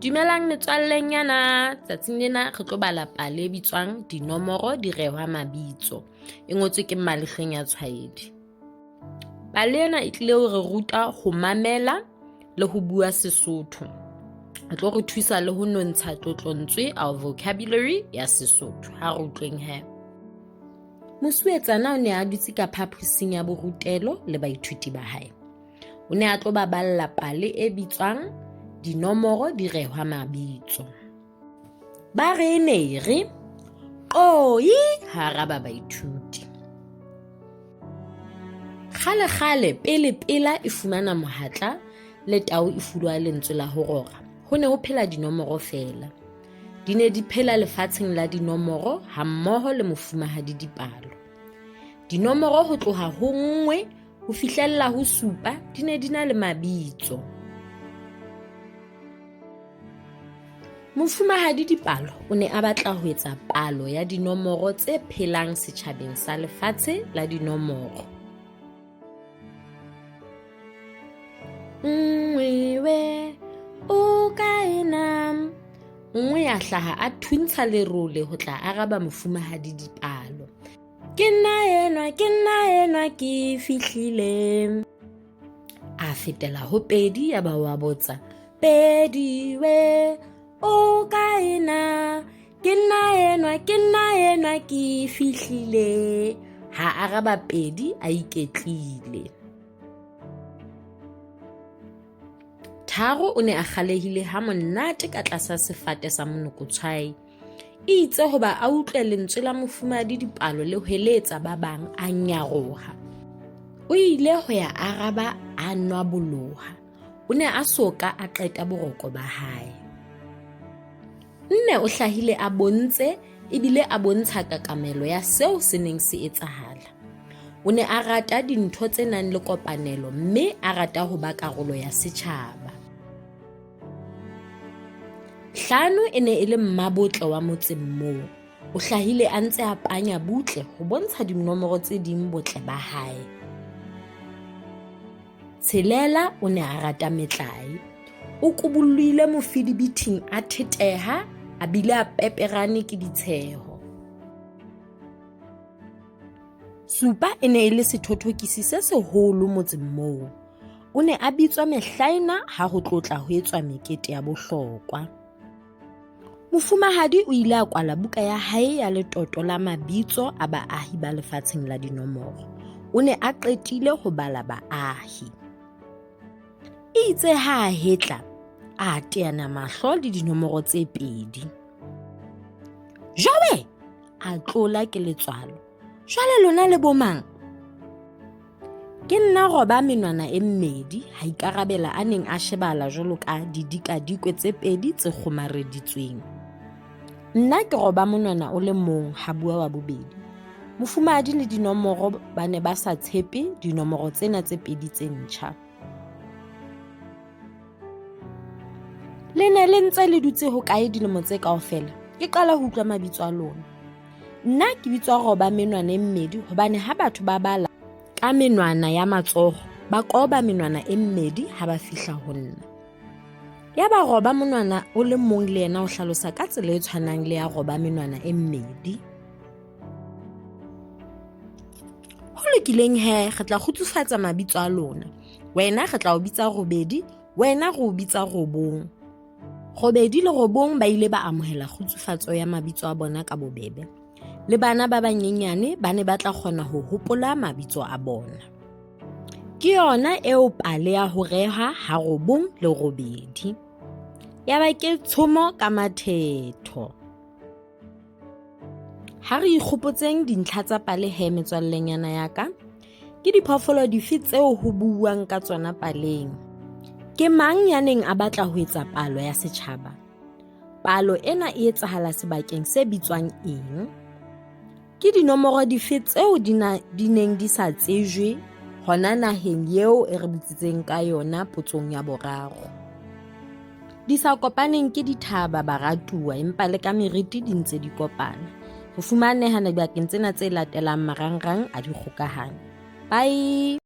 Dumelang metswallenyana, tsatsing lena re tlo bala pale e bitswang Dinomoro di rehwa mabitso. E ngotswe ke Mmalehlweng ya Tshwaedi. Pale ena e tlile ho re ruta ho mamela le ho bua Sesotho. E tlo re thusa le ho nontsha tlotlontswe our vocabulary ya Sesotho. Ha re utlweng he. Mosuwetsana o ne a dutse ka phaposing ya borutelo le baithuti ba hae. O ne a tlo ba balla pale e bitswang Dinomoro di rehwa mabitso. Ba re ne re qoi ha araba baithuti. Kgale kgale pele pela e fumana mohatla le tau e fuloa lentswe la ho rora, ho ne ho phela dinomoro feela. Di ne di phela lefatsheng la dinomoro hammoho le mofumahadi dipalo. Dinomoro ho tloha ho nngwe ho fihlella ho supa di ne di na le mabitso. Mofumahadi Dipalo o ne a batla ho etsa palo ya dinomoro tse phelang setjhabeng sa lefatshe la dinomoro. Nngwe we o kae na? Nngwe ya hlaha a thuntsha lerole ho tla araba Mofumahadi Dipalo. Ke nna enwa, ke nna enwa ke fihlile. A fetela ho Pedi ya ba wa botsa, Pedi we o kae na? Ke nna enwa, ke nna enwa ke fihlile. Ha araba Pedi a iketlile. Tharo o ne a kgalehile ha monate ka tlasa sefate sa monokotshwai. Eitse hoba a utlwe lentswe la mofumadi dipalo le hweletsa ba bang a nyaroha. O ile ho ya araba a nwaboloha. O ne a so ka a qeta boroko ba hae. Nne o hlahile a bontse ebile a bontsha kakamelo ya seo se neng se etsahala. O ne a rata dintho tse nang le kopanelo mme a rata ho ba karolo ya setjhaba. Hlano e ne e le mmabotle wa motseng moo. O hlahile a ntse a panya butle ho bontsha dinomoro tse ding botle ba hae. Tshelela o ne a rata metlae. O kobollohile mofidibithing a theteha a bile a peperane ke ditsheho. Supa e ne e le sethothokisi se seholo motseng moo. O ne a bitswa mehlaena ha ho tlotla ho etswa mekete ya bohlokwa. Mofumahadi o ile a kwala buka ya hae ya letoto la mabitso a baahi ba lefatsheng la dinomoro. O ne a qetile ho bala baahi. Eitse ha a hetla, a teana mahlo le dinomoro tse pedi. Jowe! A tlola ke letswalo. Jwale lona le bomang? Ke nna roba menwana e mmedi, ha ikarabela a neng a shebala jwalo ka didikadikwe tse pedi tse kgomareditsweng. Nna ke roba monwana o le mong, ha bua wa bobedi. Mofumahadi le dinomoro ba ne ba sa tshepe dinomoro tsena tse pedi tse ntjha. Le ne le ntse le dutse hokae dilemo tse kaofela? Ke qala ho utlwa mabitso a lona. Nna ke bitswa roba menwana e mmedi hobane ha batho ba bala ka menwana ya matsoho ba koba menwana e mmedi ha ba fihla ho nna. Ya ba roba monwana o le mong le yena o hlalosa ka tsela e tshwanang le ya roba menwana e mmedi. Ho lokileng he, re tla kgutsufatsa mabitso a lona. Wena re tla o bitsa robedi, wena re o bitsa robong. Robedi le robong ba ile ba amohela kgutsufatso ya mabitso a bona ka bobebe. Le bana ba banyenyane ba ne ba tla kgona ho hopola mabitso a bona. Ke yona eo pale ya ho rehwa ha robong le robedi. Ya ba ke tshomo ka mathetho. Ha re ikgopotseng dintlha tsa pale he metswallenyana ya ka. Ke diphoofolo dife tseo ho buuwang ka tsona paleng? Ke mang ya neng a batla ho etsa palo ya setjhaba? Palo ena e etsahala sebakeng se bitswang eng? Ke dinomoro dife tseo di, di neng di sa tsejwe hona naheng eo e re botsitseng ka yona potsong ya boraro? Di sa kopaneng ke dithaba baratuwa empa le ka meriti di ntse di kopana. Ho fumaneha dibakeng tsena tse latelang marangrang a dikgokahanyo. Bye!